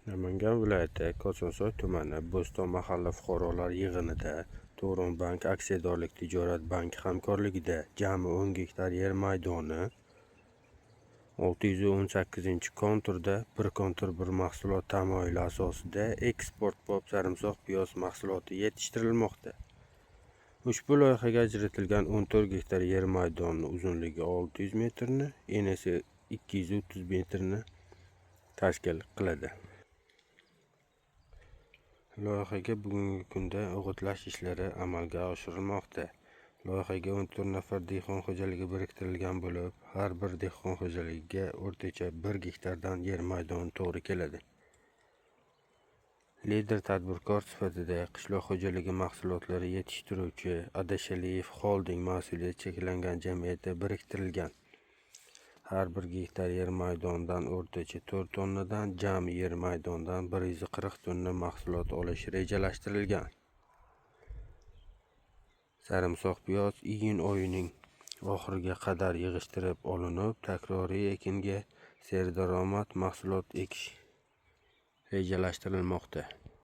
Namangan viloyati Kosonsoy tumani Bo'ston mahalla fuqarolar yig'inida Turon bank aksiyadorlik tijorat banki hamkorligida jami 10 gektar yer maydoni 618-konturda bir kontur bir mahsulot tamoyili asosida eksportbop sarimsoq piyoz mahsuloti yetishtirilmoqda. Ushbu loyihaga ajratilgan 14 gektar yer maydoni uzunligi 600 metrni, eni esa 230 metrni tashkil qiladi. Loyihaga bugungi kunda o'g'itlash ishlari amalga oshirilmoqda. Loyihaga 14 nafar dehqon xo'jaligi biriktirilgan bo'lib, har bir dehqon xo'jaligiga o'rtacha 1 gektardan yer maydoni to'g'ri keladi. Lider tadbirkor sifatida qishloq xo'jaligi mahsulotlari yetishtiruvchi Adashaliyev Holding mas'uliyati cheklangan jamiyati biriktirilgan. Har bir gektar yer maydonidan o'rtacha 4 tonnadan, jami yer maydonidan 140 tonna mahsulot olish rejalashtirilgan. Sarimsoq piyoz iyun oyining oxiriga qadar yig'ishtirib olinib, takroriy ekinga serdaromad mahsulot ekish rejalashtirilmoqda.